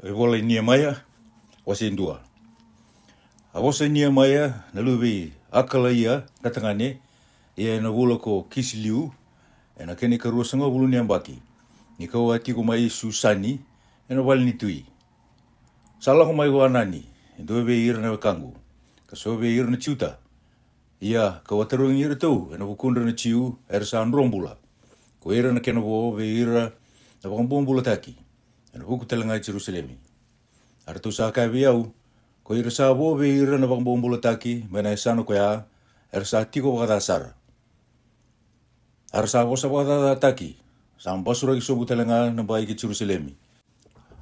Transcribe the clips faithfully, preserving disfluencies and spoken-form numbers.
E vola i Niemaia, wase dua. A vosa i Niemaia na luve i Akalaia ka tagane, ia e na vula ko Kisiliu, e na kena i karuasagavulu ni yabaki, ni ka'u a tiko mai Susani, e na vale ni tui. Sa lako mai ko Anani, e dua vei ira na wekaqu, ka so vei ira na Jiuta. Ia ka'u a tarogi iratou e na vukudra na Jiu era sa dro bula, ko ira na kena vo vei ira na vakabobulataki, e na vuku tale ga i Jerusalemi. A ratou sa kaya vei au, ko ira sa vo vei ira na vakabobulataki mai na yasana ko ya, era sa tiko vakaca sara. A ra sa vosa vakacacataki, sa basuraki sobu tale ga na bai ki Jerusalemi.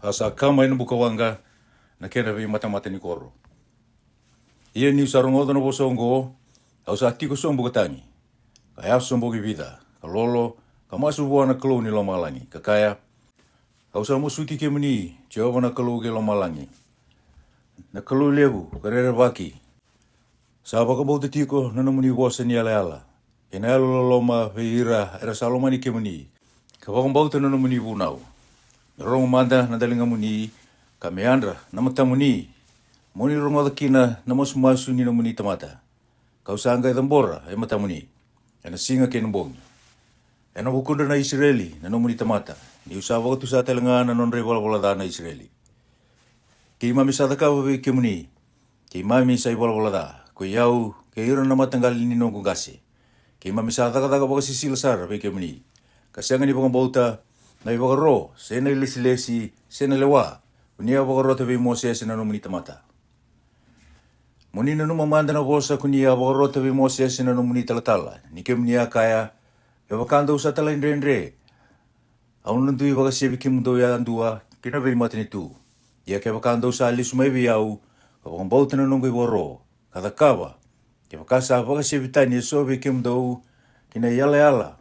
A sa kama e na buka waqa na kena veimatamata ni koro. Ia ni'u sa rogoca na vosa oqo, au sa tiko sobu ka tagi, ka yaso bogi vica, ka lolo, ka masu vua na Kalou ni lomalagi, ka kaya, Au sa masuti kemuni, Jiova na Kalou kei lomalagi, na Kalou levu ka rerevaki. Sa vakabauta tiko na nomuni vosa ni yalayala, kei na yalololoma vei ira era sa lomani kemuni, ka vakabauta na nomuni vunau. Me rogo mada na daligamuni, ka me yadra na matamuni, mo ni rogoca kina na masumasu ni nomuni tamata, ka'u sa qai cabora e matamuni e na siga kei na bogi, e na vukudra na Isireli na nomuni tamata, ni'u sa vakatusa tale ga na nodra i valavala ca na Isireli. Keimami sa cakava vei kemuni, keimami sa i valavala ca, ko i au kei ira na mataqali ni noqu qase. Keimami sa cakacaka vakasisila sara vei kemuni, ka sega ni vakabauta na i vakaro, se na i lesilesi, se na lewa, ko ni a vakarota vei Mosese na nomuni tamata. Mo ni nanuma mada na vosa ko ni a vakarota vei Mosese na nomuni talatala, ni kemuni a kaya, Kevaka dou sa talaidredre, au na dui vakasevi kemudou yadua ki na veimatanitu. Ia kevaka dou sa lesu mai vei au, ka vakabauta na noqu i vakaro, ka cakava, kevaka sa vakasevi tani e so vei kemudou ki na i yalayala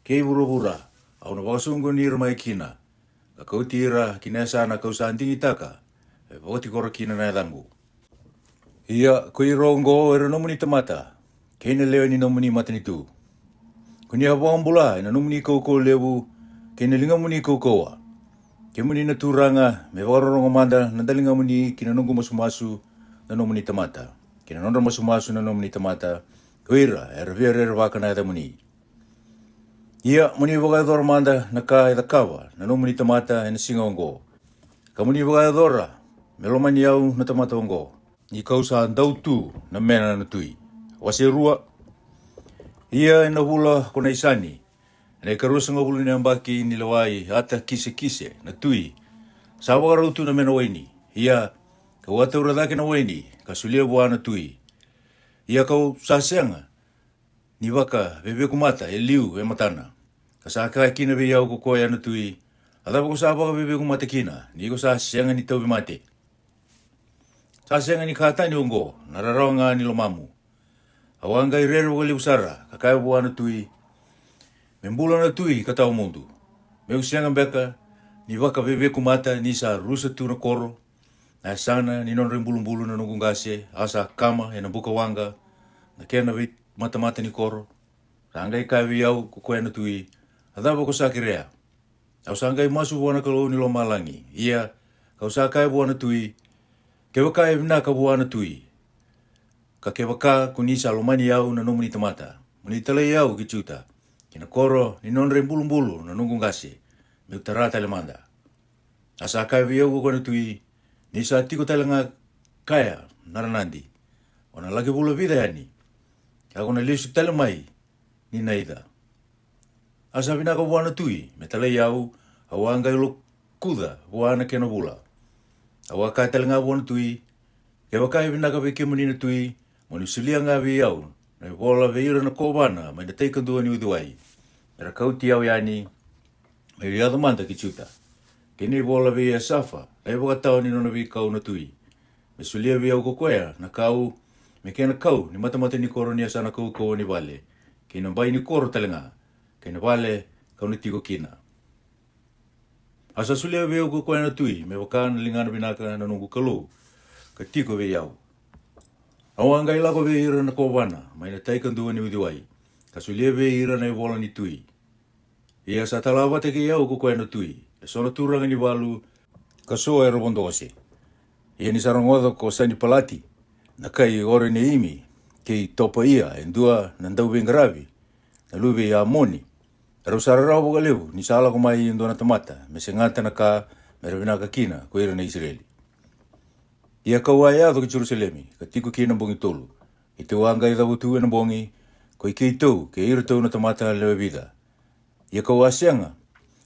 kei vuravura, au na vakasoqoni ira mai kina, ka kauti ira ki na yasana ka'u sa digitaka me vakatikora kina na yacaqu. Ia ko ira oqo era nomuni tamata, kei na lewe ni nomuni matanitu, ko ni a vakabula e na nomuni kaukauwa levu kei na ligamuni kaukauwa. Kemuni na Turaga, me vakarorogo mada na daligamuni ki na noqu masumasu na nomuni tamata, ki na nodra masumasu na nomuni tamata, ko ira era via rerevaka na yacamuni. Ia mo ni vakayacora mada na ka e cakava na nomuni tamata e na siga oqo, ka mo ni vakayacora me lomani au na tamata oqo, ni ka'u sa dau tu na mena na tui. Wase rua. Ia e na vula ko Naisani, e na i karuasagavulu ni yabaki ni lewa i Atakisekise na tui, sa vakarau tu na mena waini. Ia ka'u a taura cake na waini ka solia vua na tui. Ia ka'u sa sega ni vakaveveku mata e liu e matana. Ka sa kaya kina vei au ko koya na tui, A cava ko sa vakaveveku mata kina, ni ko sa sega ni tauvi mate? Sa sega ni ka tani oqo na rarawa ga ni lomamu? Au a qai rere vakalevu sara ka kaya vua na tui, Me bula na tui ka tawa mudu. Me'u sega beka ni vakaveveku mata ni sa rusa tu na koro, na yasana ni nodra i bulubulu na noqu qase, a sa kama e na buka waqa na kena veimatamata ni koro? Sa qai kaya vei au ko koya na tui, A cava ko sa kerea? Au sa qai masu vua na Kalou ni lomalagi, ia ka'u sa kaya vua na tui, Kevaka e vinaka vua na tui, ka kevaka ko ni sa lomani au na nomuni tamata, mo ni talai au ki Juta, ki na koro ni nodra i bulubulu na noqu qase, me'u tara tale mada. A sa kaya vei au ko koya na tui, Ni sa tiko tale ga kaya na ranadi, o na laki vula vica yani, a ko na lesu tale mai ni naica. A sa vinaka vua na tui me talai au, au a qai lokuca vua na kena vula. Au a kaya tale ga vua na tui, Kevaka e vinaka vei kemuni na tui, mo ni solia ga vei au na ivola vei ira na kovana mai na tai kadua ni uciwai, me ra kauti au yani me'u yaco mada ki Juta, kei na ivola vei Esafa na ivakatawa ni nona veikau na tui, me solia vei au ko koya na kau me kena kau ni matamata ni koro ni yasana kaukauwa ni vale, kei na bai ni koro tale ga, kei na vale ka'u na tiko kina. A sa solia vei au ko koya na tui me vaka na ligana vinaka na noqu Kalou ka tiko vei au. Au a qai lako vei ira na kovana mai na tai kadua ni uciwai, ka solia vei ira na ivola ni tui. Ia sa tala vata kei au ko koya na tui e so na turaga ni valu, ka so era vodo ose. Ia ni sa rogoca ko Sanipalati na kai Oroneimi kei Topaia, e dua na dauveiqaravi na luve i Amoni, rau sa rarawa vakalevu ni sa lako mai e dua na tamata me segata na ka me ra vinaka kina ko ira na Isireli. Ia ka'u a yaco ki Jerusalemi ka tiko kina bogi tolu, keitou a qai cavutu e na bogi, ko i keitou kei iratou na tamata lewe vica. Ia ka'u a sega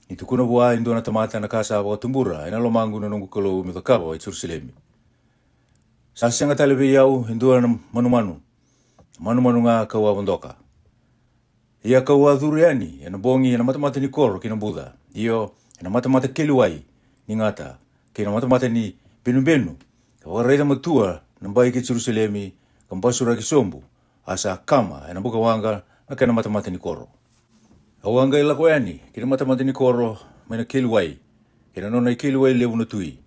ni tukuna vua e dua na tamata na ka sa vakatubura e na lomaqu na noqu Kalou me'u cakava e Jerusalemi. Sa sega tale vei au e dua na manumanu, na manumanu ga ka'u a vodoka. Ia ka'u a curu yani e na bogi e na matamata ni koro ki na buca, io, e na matamata keli wai ni gata, kei na matamata ni benubenu, ka vakaraica matua na bai kei Jerusalemi, ka basuraki sobu, a sa kama e na bukawaqa na kena matamata ni koro. Au a qai lako yani ki na matamata ni koro mai na keli wai, kei na nona i keli wai levu na tui,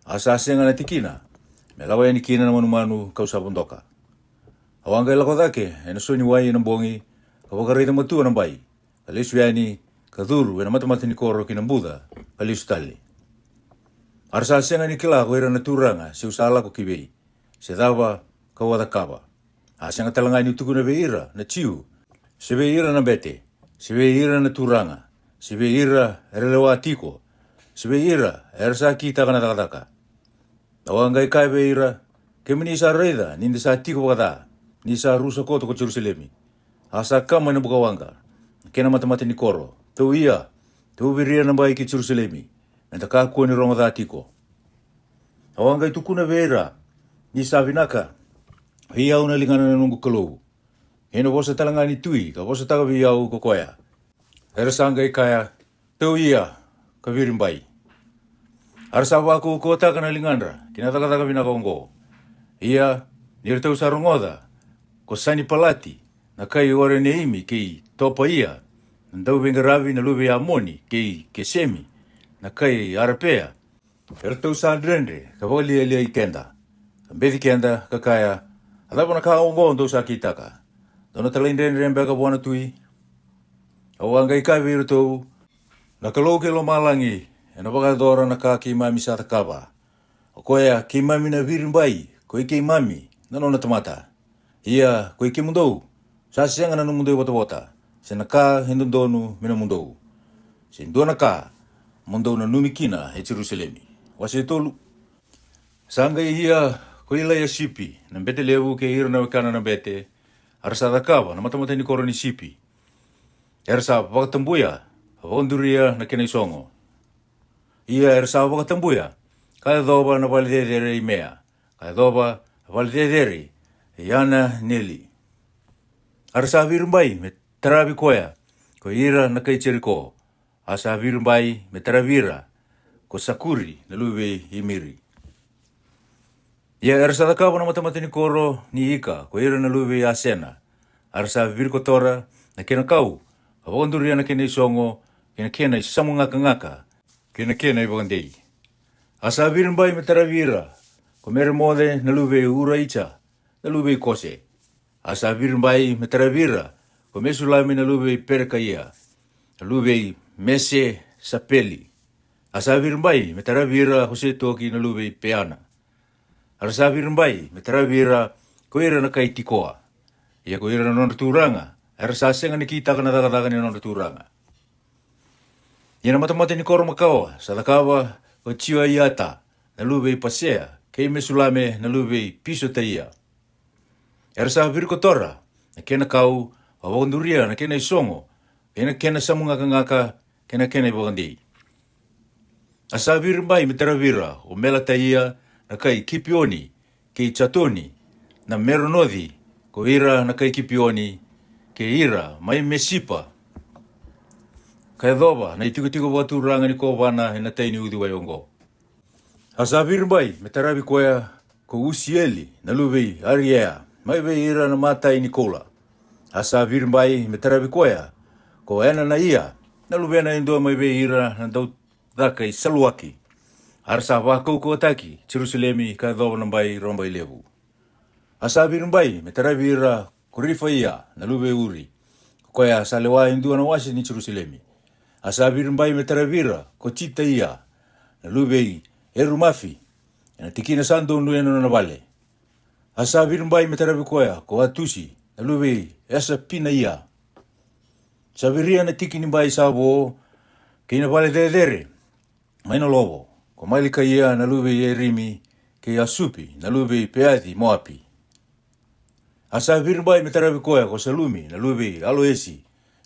a sa sega na tikina me lako yani kina na manumanu ka'u sa vodoka. Au a qai lako cake e na so ni wai e na bogi, ka vakaraica matua na bai, ka lesu yani, ka curu e na matamata ni koro ki na buca, ka lesu tale. A ra sa sega ni kila ko ira na turaga se'u sa lako ki vei, se cava ka'u a cakava. A sega tale ga ni'u tukuna vei ira na Jiu, se vei ira na bete, se vei ira na turaga, se vei ira era lewa tiko, se vei ira era sa kitaka na cakacaka. Au a qai kaya vei ira, kemuni sa raica ni da sa tiko vakaca, ni sa rusa koto ko Jerusalemi, a sa kama e na bukawaqa na kena matamata ni koro, tou ia, tou viria na bai ki Jerusalemi, me da kakua ni rogo ca tiko. Au a qai tukuna vei ira, ni sa vinaka vei au na ligana na noqu Kalou, kei na vosa tale ga ni tui ka vosataka vei au ko koya. Era sa qai kaya, tou ia, ka viri bai. A ra sa vakaukauwataka na ligadra ki na cakacaka vinaka oqo. Ia, ni ratou sa rogoca ko Sanipalati na kai Oroneimi kei Topaia, na dauveiqaravi na luve i Amoni, kei Kesemi na kai Arapea, eratou sa dredre ka vakalialiai keda, ka beci keda, ka kaya, a cava na ka oqo dou sa kitaka? Dou na talaidredre beka vua na tui? Au a qai kaya vei iratou, na Kalou kei lomalagi ena vakayacora na ka keimami sa cakava. O koya keimami na viri bai ko i keimami na nona tamata. Ia ko i kemudou, sa sega na nomudou ivotavota, se na ka e dodonu me nomudou, se dua na ka mo dou nanumi kina e Jerusalemi. Wase tolu. Sa qai ia ko Ilaiasipi na bete levu kei ira na wekana na bete, a ra sa cakava na matamata ni koro ni sipi. Era sa vakatabuya, vakaduria na kena isogo. Ia era sa vakatabuya, ka yacova na vale cecere i Mea, ka yacova na vale cecere i Ananeli. A ra sa viri bai me taravi koya ko ira na kai Jeriko, a sa viri bai me taravi ira ko Sakuri na luve i Imiri. Ia era sa cakava na matamata ni koro ni ika ko ira na luve i Asena, a ra sa virikotora na kena kau, ka vakaduria na kena isogo, kei na kena isamugakagaka, kei na kena ivakadei. A sa viri bai me taravi ira ko Meremoce na luve i Uraija na luve i Kose. A sa viri bai me taravi ira ko Mesulame na luve i Perekaia na luve i Mesesapeli. A sa viri bai me taravi ira ko Setoki na luve i Peana. A ra sa viri bai me taravi ira ko ira na kai Tikoa. Ia ko ira na nodra turaga, era sa sega ni kitaka na cakacaka ni nodra turaga. Ia na matamata ni koro makawa sa cakava ko Jioiata na luve i Pasea, kei Mesulame na luve i Pisotaia. Era sa virikotora na kena kau, ka vakaduria na kena isogo, kei na kena samugakagaka, kei na kena ivakadei. A sa viri bai me taravi ira ko Melataia na kai Kipioni, kei Jatoni na Meronoci, ko ira na kai Kipioni, kei ira mai Mesipa, ka yacova na itikotiko vakaturaga ni kovana ena tai ni uciwai oqo. A sa viri bai me taravi koya ko Usieli na luve i Ariea mai vei ira na matai ni koula. A sa viri bai me taravi koya ko Enanaia na luvena e dua mai vei ira na daucaka i Saluaki. A ra sa vakaukauwataki Jerusalemi ka yacova na bai roba i levu. A sa viri bai me taravi ira ko Rifaia na luve i Uri, ko koya sa lewa e dua na wase ni Jerusalemi. A sa viri bai me taravi ira ko Jitaia na luve i Erumafi, ena tikina sa donuya na nona vale. A sa viri bai me taravi koya ko Atusi na luve i Esapinaia. Sa viria na tiki ni bai sa vo kei na vale cecere mai na lovo, ko Malikaia na luve i Erimi, kei Asupi na luve i Peaci Moapi. A sa viri bai me taravi koya ko Salumi na luve i Aloesi,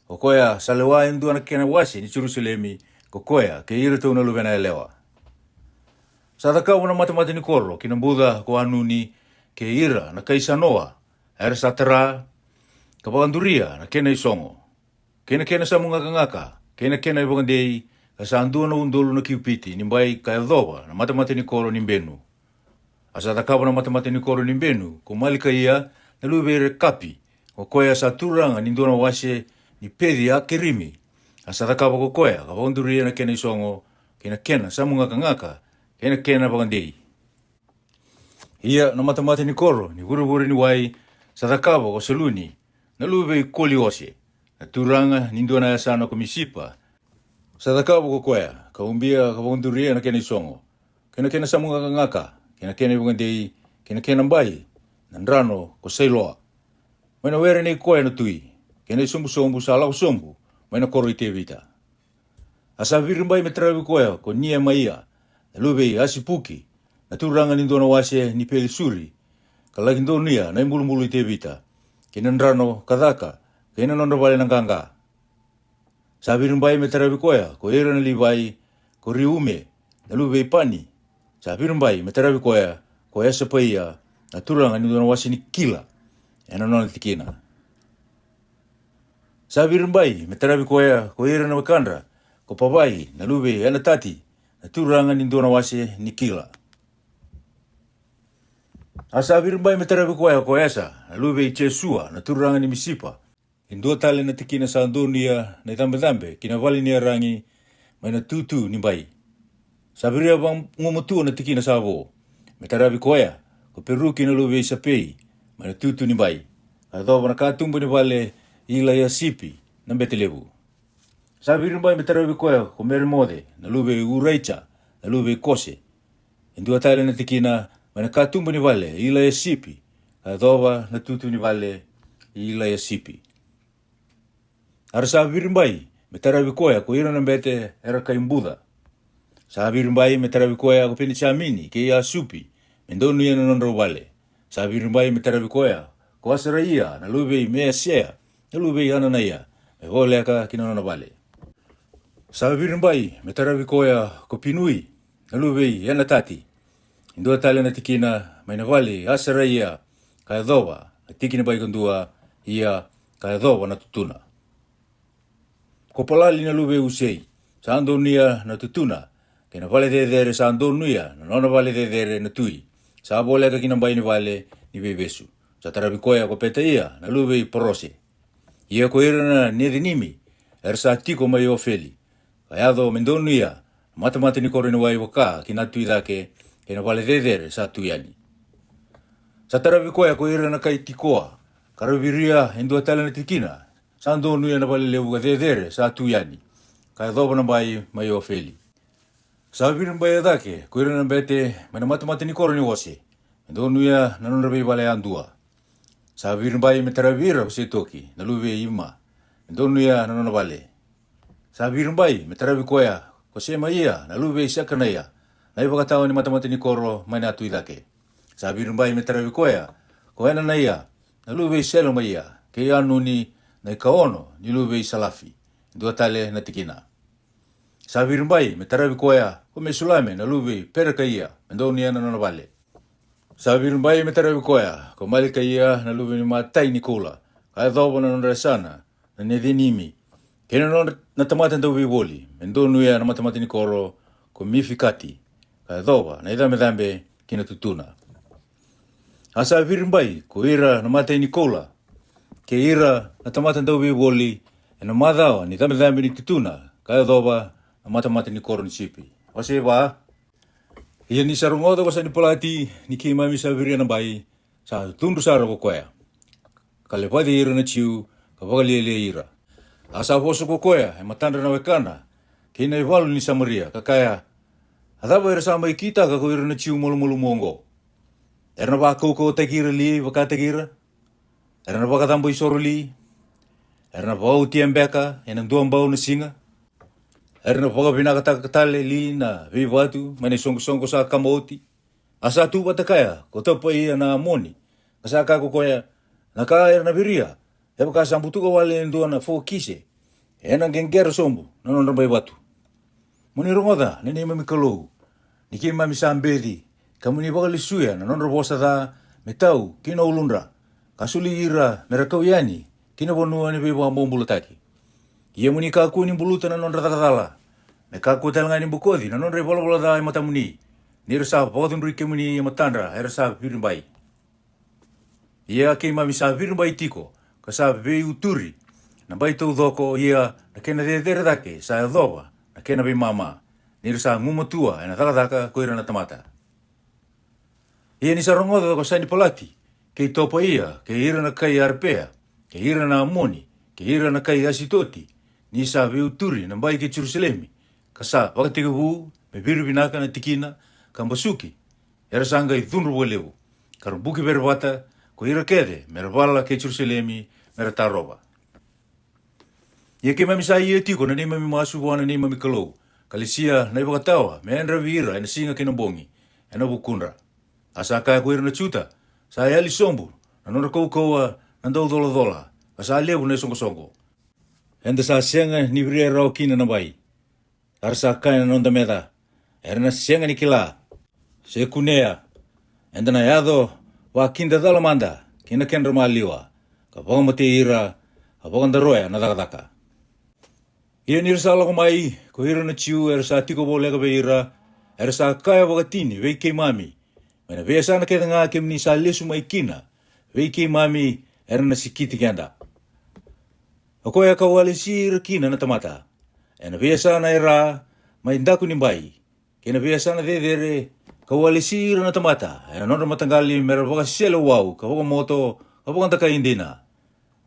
ko koya sa lewa e dua na kena wase ni Jerusalemi, ko koya kei iratou na luvena yalewa. Sa cakava na matamata ni koro ki na buca ko Anuni, kei ira na kai Sanoa, era sa tara ka vakaduria na kena isogo, kei na kena samugakagaka, kei na kena ivakadei, ka sa dua na udolu na kiupiti ni bai ka yacova na matamata ni koro ni benu. A sa cakava na matamata ni koro ni benu ko Malikaia na luve i Rekapi, ko koya sa turaga ni dua na wase ni Peci Akerimi. A sa cakava ko koya ka vakaduria na kena isogo, kei na kena samugakagaka, kei na kena vakadei. Ia na matamata ni koro ni vurevure ni wai sa cakava ko Saluni na luve i Koliose, na turaga ni dua na yasana ko Misipa. Sa cakava ko koya ka ubia ka vakaduria na kena isogo, kei na kena samugakagaka, kei na kena ivakadei, kei na kena bai, na drano ko Sailoa, mai na were nei koya na tui, kei na isobusobu sa lako sobu mai na koro i Tevita. A sa viri bai me taravi koya ko Niemaia na luve i Asipuki, na turaga ni dua na wase ni Peci Suri, ka laki donuya na ibulubulu i Tevita, kei na drano ka caka, kei na nodra vale na qaqa. Sa viri bai me taravi koya ko ira na Livai, ko Riume na luve i Pani. Sa viri bai me taravi koya ko Esapaia na turaga ni dua na wase ni Kila, ena nona tikina. Sa viri bai me taravi koya ko ira na wekadra, ko Pavai na luve i Enatati, na turaga ni dua na wase ni Kila. A sa viri bai me taravi koya ko Esa na luve i Jesua na turaga ni Misipa. E dua tale na tikina sa donuya na icabecabe ki na vale ni yaragi mai na tutu ni bai. Sa viria vagumatua na tikina sa vo, me taravi koya ko Peruki na luve i Sapei, mai na tutu ni bai, ka yacova na katuba ni vale i Ilaiasipi na bete levu. Sa viri bai me taravi koya ko Meremoce na luve i Uraija na luve i Kose. E dua tale na tikina, mai na katuba ni vale i Ilaiasipi, ka yacova na tutu ni vale i Ilaiasipi. A ra sa viri bai me taravi koya ko ira na bete era kai Buca. Sa viri bai me taravi koya ko Penijamini kei Asupi, me donuya na nodrau vale. Sa viri bai me taravi koya ko Asaraia na luve i Measea na luve i Ananaia, me voleka ki na nona vale. Sa viri bai me taravi koya ko Pinui na luve i Enatati. E dua tale na tikina, mai na vale i Asaraia, ka yacova na tiki ni bai kadua, ia ka yacova na tutuna. Ko Palali na luve i Usei sa donuya na tutuna, kei na vale cecere sa donuya na nona vale cecere na tui, sa voleka ki na bai ni vale ni veivesu. Sa taravi koya ko Petaia na luve i Porose. Ia ko ira na Necinimi era sa tiko mai Ofeli, ka yaco me donuya na matamata ni koro ni wai vaka ki na tu i cake, kei na vale cecere sa tu yani. Sa taravi koya ko ira na kai Tikoa, ka ra viria e dua tale na tikina, sa donuya na vale levu ka cecere sa tu yani, ka yacova na bai mai Ofeli. Sa viri bai e cake ko ira na bete mai na matamata ni koro ni ose, me donuya na nodra veivale yadua. Sa viri bai me taravi ira ko Setoki na luve i Ima, me donuya na nona vale. Sa viri bai me taravi koya ko Semaia na luve i Sekanaia, na ivakatawa ni matamata ni koro mai na tu i cake. Sa viri bai me taravi koya ko Enanaia na luve i Selemaia, kei Anuni na ikaono ni luve i Salafi, e dua tale na tikina. Sa viri bai me taravi koya ko Mesulame na luve i Perekaia, me donuya na nona vale. Sa viri bai me taravi koya ko Malikaia na luve ni matai ni koula, ka yacova na nodra yasana na Necinimi, kei na nodra na tamata dauveivoli, me donuya na matamata ni koro ko Mifikati, ka yacova na icabecabe ki na tutuna. A sa viri bai ko ira na matai ni koula, kei ira na tamata dauveivoli, ena macawa ni cabecabe ni tutuna, ka yacova na matamata ni koro ni sipi. Wase va. Ia ni sa rogoca ko Sanipalati ni keimami sa viria na bai, sa cudru sara ko koya, ka levaci ira na Jiu, ka vakalialiai ira. A sa vosa ko koya e matadra na wekana kei na ivalu ni Samaria, ka kaya, A cava era sa mai kitaka ko ira na Jiu malumalumu oqo? Era na vakaukauwataki ira li vakataki ira? Era na vakacabo isoro li? Era na vakaotia beka e na dua bau na siga? Era na vakavinakataka tale li na veivatu mai na isoqosoqo sa kama oti? A sa tu vata kaya ko Topaia na Amoni, ka sa kaya ko koya, na ka era na viria, e vaka sa butuka wale e dua na fokise, e na qeqera sobu na nodra bai vatu. Mo ni rogoca na neimami Kalou, ni keimami sa beci, ka mo ni vakalesuya na nodra vosa ca me tau ki na uludra, ka soli ira me ra kau yani ki na vanua ni veivakabobulataki. Ia mo ni kakua ni buluta na nodra caka cala, me kakua tale ga ni bokoci na nodra ivalavala ca e matamuni, ni ra sa vakacudrui kemuni e matadra era sa viribai. Ia keimami sa viribai tiko, ka sa veiuturi na bai taucoko, ia na kena cecere cake sa yacova na kena veimama, ni ra sa gumatua e na cakacaka ko ira na tamata. Ia ni sa rogoca ko Sanipalati, kei Topaia, kei ira na kai Arepea, kei ira na Amoni, kei ira na kai Asitoti, ni sa veiuturi na bai kei Jerusalemi, ka sa vakatekivu me viri vinaka na tikina, ka basuki, era sa qai cudru vakalevu, ka ra buki vere vata ko ira kece me ra vala kei Jerusalemi, me ra tarova. Ia keimami sa ia tiko na neimami masu vua na neimami Kalou, ka lesia na ivakatawa me yadravi ira e na siga kei na bogi e na vukudra. A sa kaya ko ira na Juta, sa yali sobu na nodra kaukauwa na daucolacola, ka sa levu na isoqosoqo. Eda sa sega ni viria rawa kina na bai. A ra sa kaya na noda meca, era na sega ni kila se kunea. Eda na yaco vakidacala mada ki na kedra maliwa, ka vakamatei ira, ka vakadaroya na cakacaka. Ia ni ra sa lako mai ko ira na Jiu era sa tiko voleka vei ira, era sa kaya vakatini vei keimami, mai na veiyasana kece ga kemuni sa lesu mai kina vei keimami, era na sikiti keda. O koya ka walesi ira kina na tamata e na veiyasana era mai daku ni bai, kei na veiyasana cecere, ka walesi ira na tamata e na nodra mataqali me ra vakaseleiwau, ka vakamoto, ka vakadakai dina.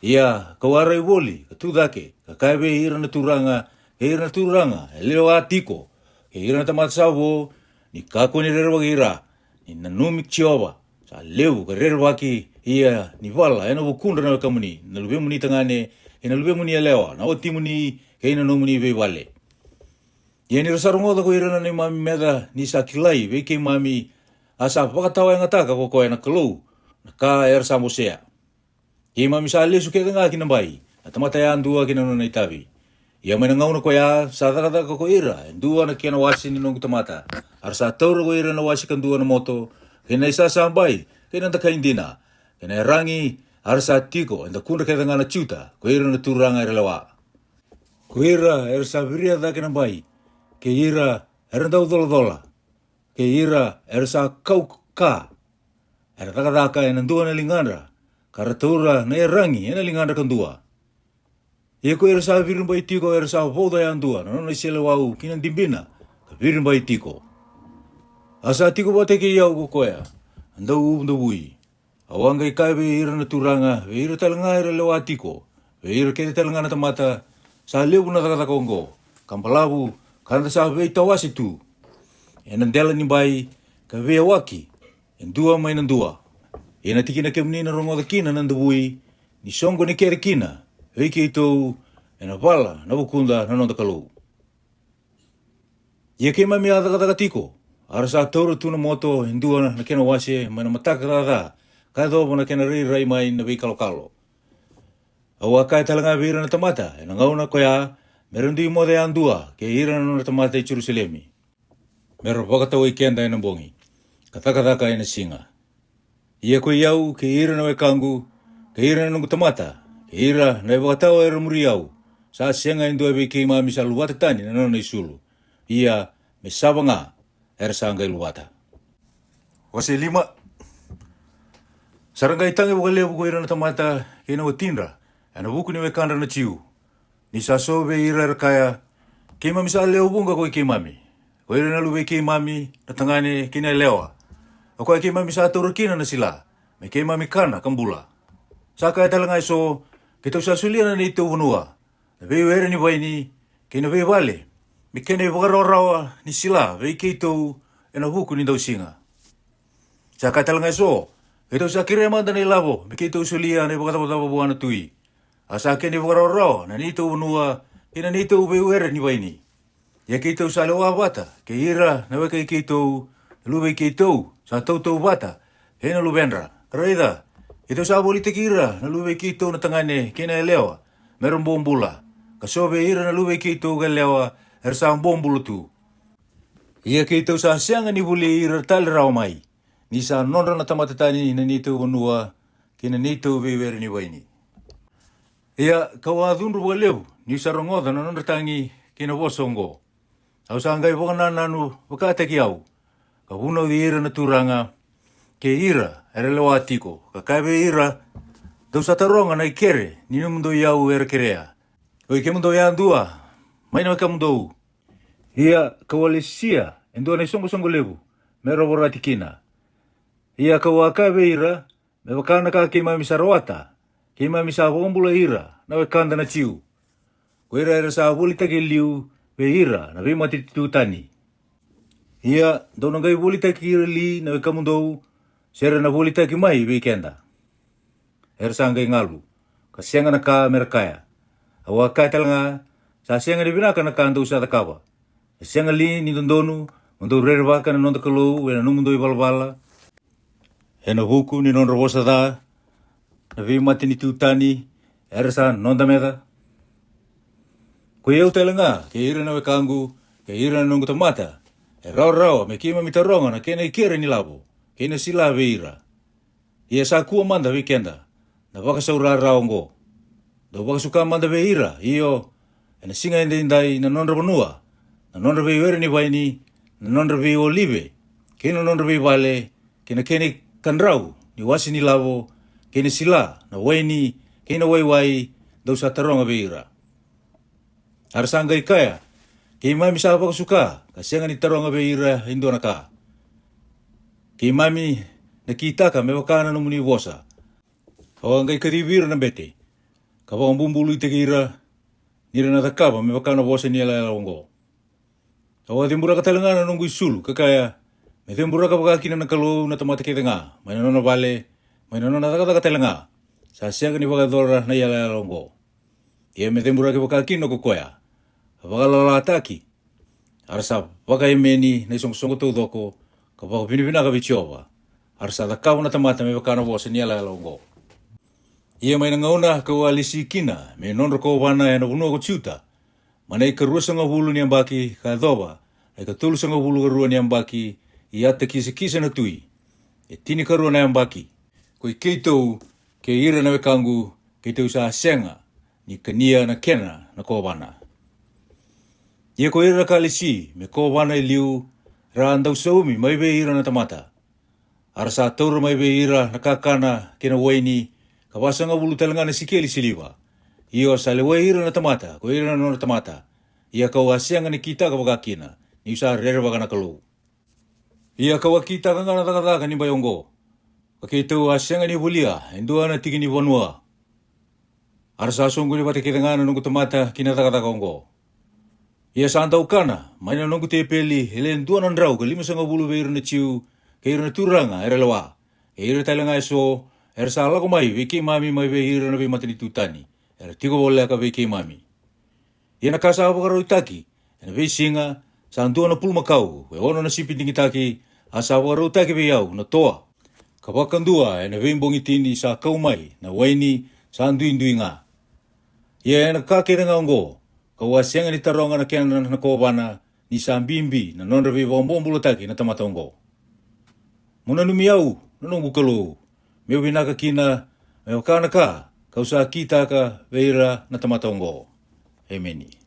Ia ka warai voli, ka tu cake, ka kaya vei ira na turaga, kei ira na turaga e lewa tiko, kei ira na tamata sa vo, ni kakua ni rerevaki ira, ni nanumi Jiova, sa levu ka rerevaki, ia ni vala e na vukudra na wekamuni, na luvemuni tagane, kei na luvemuni yalewa, na watimuni, kei na nomuni veivale. Ia ni ra sa rogoca ko ira na neimami meca ni sa kilai vei keimami, a sa vakatawayagataka ko koya na Kalou na ka era sa bosea. Keimami sa lesu kece ga ki na bai, na tamata yadua kei na nona itavi. Ia mai na gauna koya sa cakacaka ko ira e dua na kena wase ni noqu tamata, a ra sa taura ko ira na wase kadua na moto, kei na isasabai, kei na dakai dina, kei na yaragi, a ra sa tiko e dakudra kece ga na Juta ko ira na turaga era lewa. Ko ira era sa viria cake na bai, kei ira era daucolacola, kei ira era sa kau ka, era cakacaka e na dua na ligadra, ka ra taura na yaragi e na ligadra kadua. Ia ko ira sa viribai tiko era sa vauca yadua na nona iseleiwau ki na dibina, ka viribai tiko. A sa tiko vata kei au ko koya na dauuvudavui. Au a qai kaya vei ira na turaga, vei ira tale ga era lewa tiko, vei ira kece tale ga na tamata, sa levu na cakacaka oqo, ka balavu, ka da sa veitawase tu e na dela ni bai, ka veiyawaki e dua mai na dua. Ia na tikina kemuni na rogoca kina na davui, ni soqoni kece kina vei keitou e na vala na vukuda na noda Kalou. Ia keimami a cakacaka tiko, a ra sa taura tu na moto e dua na kena wase mai na mataka caca, ka yacova na kena rairai mai na veikalokalo. Au a kaya tale ga vei ira na tamata e na gauna koya, me ra dui moce yadua kei ira na nodra tamata i Jerusalemi, me ra vakatawai keda e na bogi, ka cakacaka e na siga. Ia ko i au, kei ira na wekaqu, kei ira na noqu tamata, kei ira na ivakatawa era muri au, sa sega e dua vei keimami sa luvata tani na nona isulu. Ia me sava ga, era sa qai luvata. Wase lima. Sa ra qai tagi vakalevu ko ira na tamata kei na watidra e na vuku ni wekadra na Jiu, ni sa so vei ira era kaya, keimami sa lewe vuqa ko i keimami, ko ira na luve i keimami na tagane kei na yalewa, o koya keimami sa taura kina na sila me keimami kana ka bula. Sa kaya tale ga e so, keitou sa solia na neitou vanua, na veiwere ni vaini, kei na veivale, me kena ivakararawa ni sila vei keitou ena vuku ni dausiga. Sa kaya tale ga eso, keitou sa kerea mada na ilavo me keitou solia na ivakacavacava vua na tui. A sa kena ivakararawa na neitou vanua kei na neitou veiwere ni vaini. Ia keitou sa lewa vata kei ira na weka i keitou, na luve i keitou sa tautauvata kei na luvedra. Ka raica, keitou sa volitaki ira na luve i keitou na tagane kei na yalewa me ra bobula, ka so vei ira na luve i keitou ka yalewa era sa bobula tu. Ia keitou sa sega ni voli ira tale rawa mai, ni sa nodra na tamata tani na neitou vanua kei na neitou veiwere ni vaini. Ia kau a cudru vakalevu niu sa rogoca na nodra tagi kei na vosa oqo. Au sa qai vakanananu vakataki au, ka vunauci ira na turaga kei ira era lewa tiko, ka kaya vei ira, dou sa taroga na ikere ni nomudou iyau era kerea, oi kemudou yadua mai na wekamudou. Ia kau a lesia e dua na isoqosoqo levu me ra vorati kina. Ia kau a kaya vei ira, me vaka na ka keimami sa rawata, keimami sa vakabulai ira na wekada na Jiu, ko ira era sa volitaki e liu vei ira na veimatanitu tani. Ia dou na qai volitaki ira li na wekamudou, se ra na volitaki mai vei keda? Era sa qai galu, ka sega na ka me ra kaya. Au a kaya tale ga, sa sega ni vinaka na ka dou sa cakava. E sega li ni dodonu mo dou rerevaka na noda Kalou ena nomudou ivalavala, ena vuku ni nodra vosa ca na veimatanitu tani era sa noda meca? Koi au tale ga kei ira na wekaqu kei ira na noqu tamata, e rawarawa me keimami taroga na kena ikere ni lavo kei na sila vei ira. Ia sa kua mada vei keda na vakasaurara oqo. Dou vakasuka mada vei ira, io, ena siga edaidai na nodra vanua, na nodra veiwere ni vaini, na nodra veiolive, kei na nodra veivale, kei na kena ikadrau ni wase ni lavo, kei na sila, na waini, kei na waiwai, dou sa taroga vei ira. A ra sa qai kaya, keimami sa vakasuka ka sega ni taroga vei ira e dua na ka. Keimami na kitaka me vaka na nomuni vosa. Au a qai kacivi ira na bete ka vakabubuluitaki ira, ni ra na cakava me vaka na vosa ni yalayala oqo. Au a ceburaka tale ga na noqu isulu ka kaya, me ceburaka vaka kina na Kalou na tamata kece ga mai na nona vale, mai na nona cakacaka tale ga, sa sega ni vakayacora na iyalayala oqo. Ia me ceburaki vaka kina ko koya, a vakalalataki. A ra sa vakaemeni na isoqosoqo taucoko, ka vakavinavinaka vei Jiova. A ra sa cakava na tamata me vaka na vosa ni yalayala oqo. Ia mai na gauna kau a lesi kina me nodra kovana ena vanua ko Juta, mai na ikaruasagavulu ni yabaki ka yacova na ikatolusagavulu ka rua ni yabaki i Atakisakisa na tui, e tinikarua na yabaki. Koi keitou kei ira na wekaqu, keitou sa sega ni kania na kena na kovana. Ia ko ira ka lesi me kovana e liu, ra a dau saumi mai vei ira na tamata. A ra sa taura mai vei ira na kakana kei na waini, ka vasagavulu tale ga na sikeli siliva. Io, sa lewai ira na tamata ko ira na nodra tamata. Ia kau a sega ni kitaka vaka kina, niu sa rerevaka na Kalou. Ia kau a kitaka ga na cakacaka ni bai oqo, ka keitou a sega ni volia e dua na tiki ni vanua. A ra sa soqoni vata kece ga na noqu tamata ki na cakacaka oqo. Ia sa dau kana mai na noqu tepeli e le dua na drau ka limasagavulu vei ira na Jiu, kei ira na turaga era lewa, kei ira tale ga eso era sa lako mai vei keimami mai vei ira na veimatanitu tani, era tiko voleka vei keimami. Ia na ka sa vakarautaki ena veisiga, sa dua na pulumakau e ono na sipi digitaki, a sa vakarautaki vei au na toa. Ka vakadua ena veibogi tini sa kau mai na waini sa duidui ga. Ia ena ka kece ga oqo, kau a sega ni taroga na kena na kovana, ni sa bibi na nodra veivakabobulataki na tamata oqo. Mo nanumi au na noqu Kalou, meu vinaka kina, me vaka na ka kau sa kitaka vei ira na tamata oqo. Emeni.